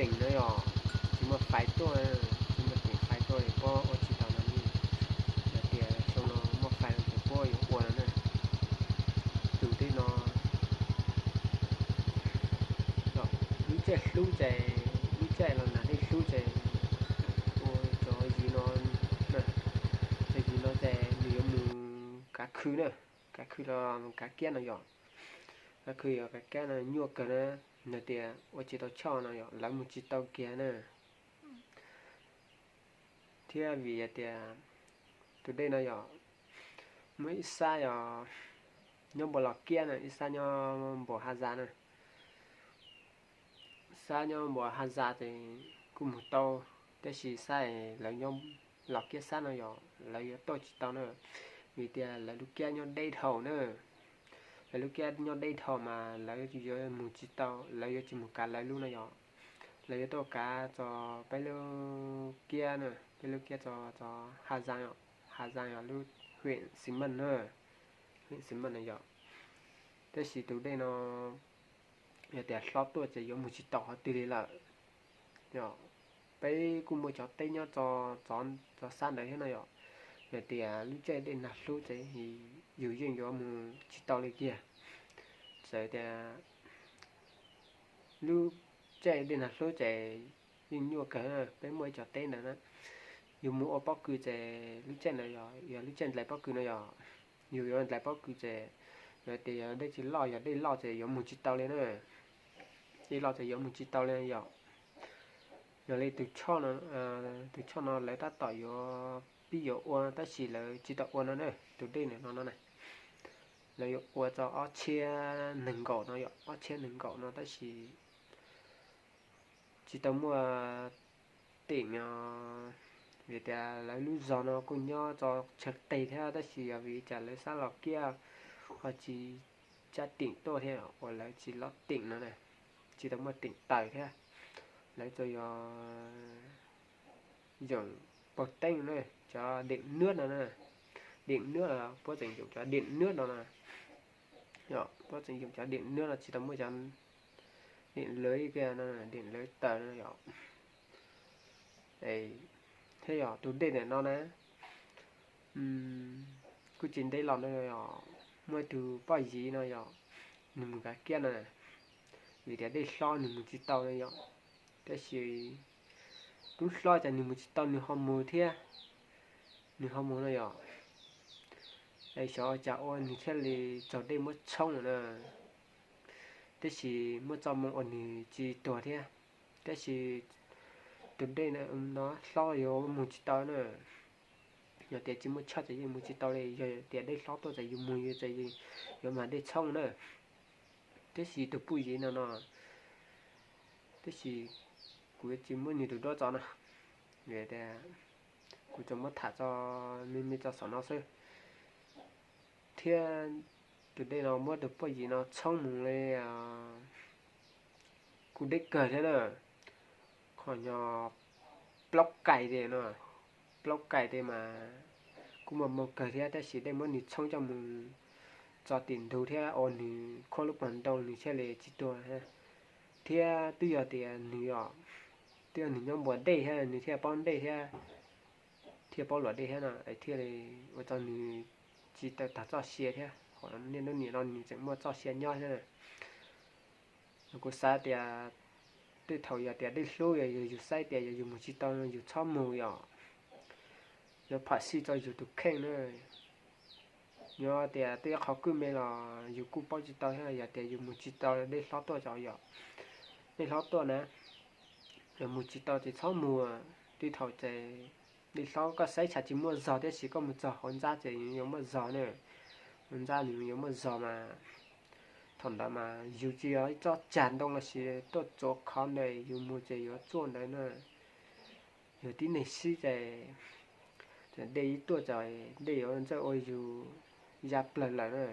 teem no yog tsis muaj fais tuaj, tsis muaj teem fais tuaj puab ua tsis tau no ne. Yog tias xyoo no muaj fais no ces puab yuav ua no na. Tus dej no, lub caij hlub ces, lub caij los nag dej hlub ces ua cov yig no, cov yig no ces nws yuav mus kav khw na, kav khw los kav kiab no yom. Kav khw yog kav kiab no nyuaj kawg na, yog tias ua tsis tau choj no yog lawv mus tsis tau kiag na. Thiab vim yog tias tus dej no yog muaj ib sab yog nyob npuas los kiab na, ib sab nyob npuas ha zas na. Sab nyob npuas ha zas ces kuj mus tau, tab sis sab lawv nyob los kiab sab no yog lawv yuav tuaj tsis tau na, vim tias lawv lub kiab nyob deb dhau na. Lawv lub kiab nyob deb dhau mas lawv yuav mus tsis tau, lawv yuav tsis mus kav lawv lub no yog. Lawv yuav tuaj kav txog peb lub kiab na, peb lub kiab txog, txog ha zas, ha zas yog lub huyện Xi Măng na, huyện Xi Măng no yog. Tab sis tus dej no yog tias hlob tuaj ces yuav mus tsis tau qhov twg li lawm. Yog peb kuj muaj cov teb nyob txog, txog sab ntawd thiab no yog. Yog tias lub caij dej nag hlub ces yus yeej yuav mus tsis tau li kiag. Txawm tias lub caij dej nag hlub ces yeej nyuaj kawg, peb muaj ib cov teb ntawd na. Yus mus ua pob kws ces lub caij ntawd yog, yog lub caij nplais pob kws no yog, yus yuav nplais pob kws ces yog tias yog dej tsis loj, yog dej loj ces yuav mus tsis tau li na. Dej loj ces yuav mus tsis tau li yom. Yog li tus choj no, tus choj no lawv tab tom yuav pib yuav ua tab sis lawv tsis tau ua no na, tus dej no no na. Lawv yuav ua txog ob txhiab nees nkaum no yom, ob txhiab nees nkaum no tab sis tsis tau muaj teem os. Vim tias lawv lub zos no kuj nyob txog chaw qis thiab tab sis yog vim cas lawv sab los kiab ho tsis cab teem tuaj thiab uas lawv tsis lob teem no na, tsis tau muaj teem taws thiab. Lawv tsuas yog yoom paug teeb na, cov deem nuab no na, deem nuab, puab tseem yoom cov deem nuab no na, puab tseem yoom cov deem nuab no tsis tau muaj cov deem lawv kiag no, deem lawv taws no yom. Thiab yog tus dej ntawm no na, kuj tsis ntev los no yog muaj ib tug poj yig no yog, nws mus kav kiab no, vim tias dej hlob nws mus tsis tau no yom. Tab sis tub hlob cas nws mus tsis tau nws ho mus thiab, nws ho mus no yom. Es xyov cas ua nws thiaj li raug dej muab tshoob na, tab sis muaj txoj moo uas nws tsis tuag thiab. Tab sis tus dej no hlob yuav mus tsis tau na. Yog tias tsis muaj choj ces yeej mus tsis tau li, yog tias dej hlob tuaj ces yus mus yus ces yuav mag dej tshoob na. Tab sis tus poj yig no no, tab sis kuv yuav tsis muab nws tus duab tso no, vim tias kuv tsuas muab tham tso me me tso saum no xwb. Thiab tus dej no muab tus poj yig no tshoob mus li kuj deb kawg thiab na, qhov nyog plaub kais tes no, plaub kais tes mas kuj muaj moo kawg thiab tab sis dej muab nws tshoob coj mus txog tim ntug thiab ua nws khuab lub pog ntoo nws thiaj li tsis tuag thiab. Thiab twb yog tias nws, twb yog nws nyob npuas dej thiab nws thiaj paub dej thiab, thiaj paub luam dej thiab no, thiaj li ua rau nws tsis tau tag txoj sia thiab. Hos niaj hnub nim no nws tseem muaj txoj sia nyob thiab. Kuv xav tias tej thaum yog tias dej hlub yog yus saib tias yog yus mus tsis tau yus txhob mus yom, yuav pham sij rau yus tus kheej na. Yog tias tej qhov kwj me los yus kuj paub tsis tau thiab, yog tias yus mus tsis tau dej hlob tuaj tso yom, dej hlob tuaj na, yog mus tsis tau ces txhob mus. Tej thaum ces dej hlob koj saib tshav tsis muaj zog tiam sis koj mus txog hauv ntsab ces yuav muaj zog na, hauv ntsab nws yuav muaj zog mas thaum ntawd mas yus tsis yog ib tsob tsag ntoo los sis tuaj txuas qhov ntawd yus mus ces yuav tsuaj ntawd na. Yog tib neeg sib ces dej ib tuaj ces dej yuav ntxawj ua yus ya plawg lawm na,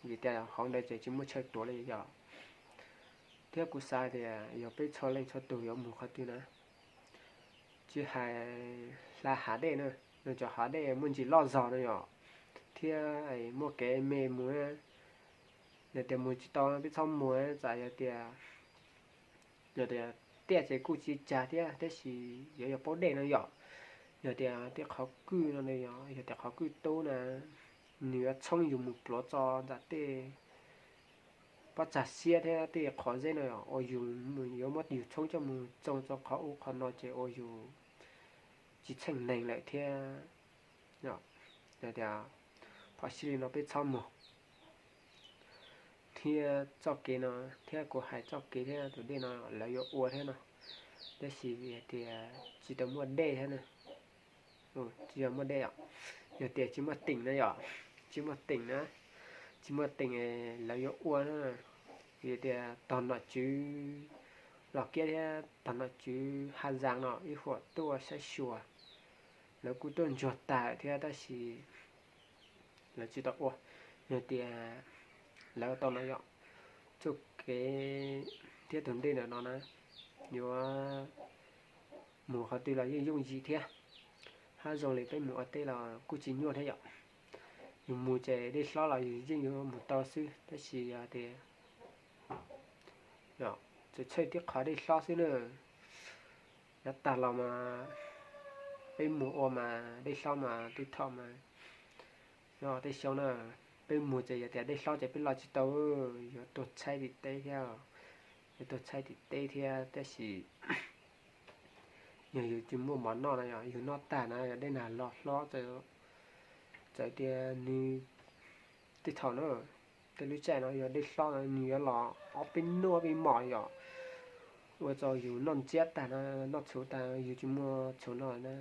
vim tias hauv ntawd ces tsis muaj chaw tuav li yom. Thiab kuv xav tias yog peb txhua leej txhua tus yuav mus qhov twg na, tsis hais hla hav dej na, nws cov hav dej muaj ntsis loj zog no yom, thiab muaj kev me mus, yog tias mus tsis tau peb txhob mus, tsam yog tias, yog tias tiaj ces kuj tsis cag thiab, tab sis yuav yog paub dej no yom. Yog tias tej qhov kwj no, yog tias qhov kwj tub na, nws yuav txhoov yus mus pluav txog ntawm tej pob tsag siab thiab tej qhov zeb no, uas yus yuav muab yus txhoov coj mus tsoo txog qhov ub qhov no ces uas yus tsis txheej neeg lawm thiab. Tias phom sij li no peb txhob mus. Thiab txoj kev no, thiab kuv hais txoj kev thiab tus dej no lawv yuav ua thiab no, tab sis vim hais tias tsis tau muaj dej thiab na. Tsis yog muaj dej os, yog tias tsis muaj teem na yom, tsis muaj teem na, tsis muaj teem lawv yuav ua na. Vim tias tog nom tswv Los Kiab thiab tog nom tswv Haj Zaas no ib huam tuaj saib xyuas, lawv kuj tuaj ntsuag tag thiab tab sis lawv tsis tau ua. Yog tias lawv tau no yom, txoj kev thiab tus dej ntawm no na yuav mus qhov twg los yeej yooj yim thiab. Hab zoo li peb mus ua teb los kuj tsis nyuaj thiab yom. Yus mus ces dej hlob los yus yeej yuav mus tau xwb, tab sis yog tias txawm txhawj tib qhov dej hlob xwb na. Yav tag los mas peb mus ua mas dej hlob mas tej thaum mas, tej xyoo na, peb mus ces yog tias dej hlob ces peb los tsis tau, yuav tuag tshaib tim teb thiab, yuav tuag tshaib tim teb thiab. Tab sis yog yus tsis muaj mov noj na, yog yus noj tag na yog dej nag los hlob, txawm tias nws tej thaum na, tej lub caij no yog dej hlob nws yuav los ob peb nub ob peb mos yom, ua rau yus noj ntsiab tag na, noj txhuv tag yus tsis muaj txhuv noj na.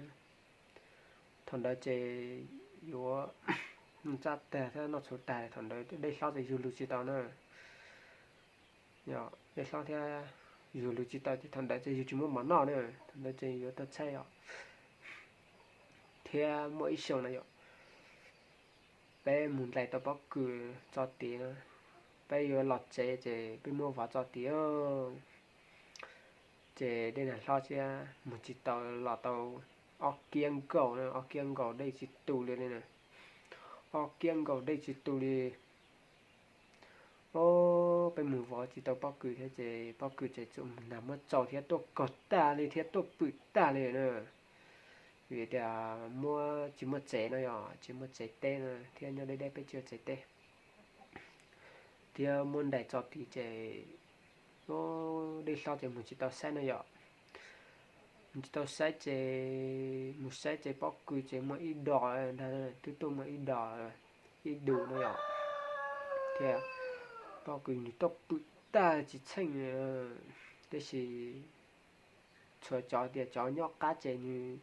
Thaum ntawd ces yuav noj ntsiab tag thiab noj txhuv tag, thaum ntawd dej hlob ces yus lug tsis tau na. Yog dej hlob thiab yus lug tsis tau ces thaum ntawd ces yus tsis muaj mov noj na, thaum ntawd ces yuav tuag tshaib os. Thiab muaj ib xyoo na yom, peb mus ntais tau pob kws tso tid na, peb yuav los tsev ces peb muab vov tso tid, ces dej nag hlob thiab mus tsis tau, los tau ob kiab nkaus, ob kiab nkaus dej tsis tu li ne, ob kiab nkaus dej tsis tu li. Peb mus vov tsis tau pob kws thiab ces pob kws ces txawm nag muab tsau thiab tuaj kaug tag li thiab tuaj pwm tag li na. Vim tias muab tsis muaj tsev no yom, tsis muaj tsev teb no thiab nyob deb deb peb tsis muaj tsev teb. Thiab muab ntais tso tid ces dej hlob ces mus tsis tau saib no yom. Mus tsis tau saib ces mus saib ces pob kws ces muaj ib dos ntag, twb tuaj muaj ib dos, ib dus no yom. Thiab pob kws nws tuaj pwm tag tsis txheej, tab sis txhua cov tias cov nyob qab ces nws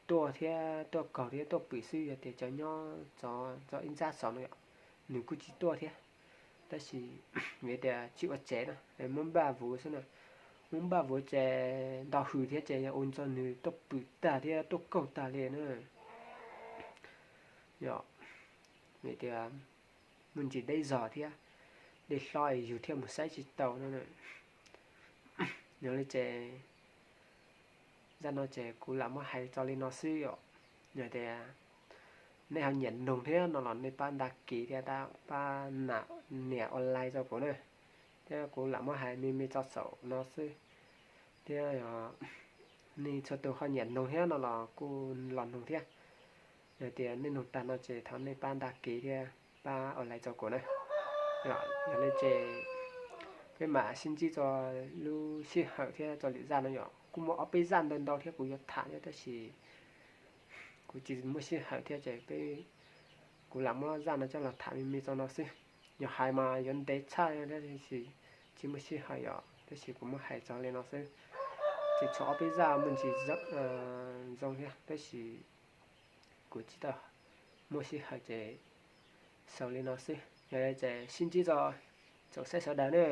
tuaj thiab tuaj kaug thiab tuaj pwm xwb, yog tias cov nyob txog ib ntsab saud no yom, nws kuj tsis tuaj thiab. Tab sis vim tias tsis ua tsev na, muab npaj vuv xwb na, muab npaj vuv ces ntau hws thiab ces yog ua rau nws tuaj pwm tag thiab tuaj kaug tag li na. Yog vim tias muaj ntsis deb zog thiab, dej hlob yus thiaj mus saib tsis tau no. Yog li ces zaj no ces kuv lam muab hais tso li no xwb yom. Yog tias nej ho nyiam noog thiab no los nej pab đăng ký thiab pab nias like rau kuv na. Thiab kuv lam muab hais me me tso saum no xwb. Thiab yog nej txhua tus ho nyiam noog thiab no los kuj los noog thiab. Yog tias nej noog tag no ces thov nej pab đăng ký thiab pab like rau kuv na. Yog li ces peb mam sib ntsib rau lub sij hawm thiab rau lwm zaj no yom. Kuj muaj ob peb zaj ntau ntau thiab kuv yuav tham thiab tab sis kuv tsis muaj sij hawm thiab ces peb, kuv lam muab zaj no coj los tham me me rau no xwb. Yog hais mas yuav ntev tshaj tab sis tsis muaj sij hawm yom, tab sis kuv muab hais txog li no xwb. Ces tshuav ob peb zaj muaj ntsis zoo thiab tab sis kuv tsis tau muaj sij hawm ces xaus li no xwb. Yog li ces sib ntsib rau tsoom saib sawv daws na.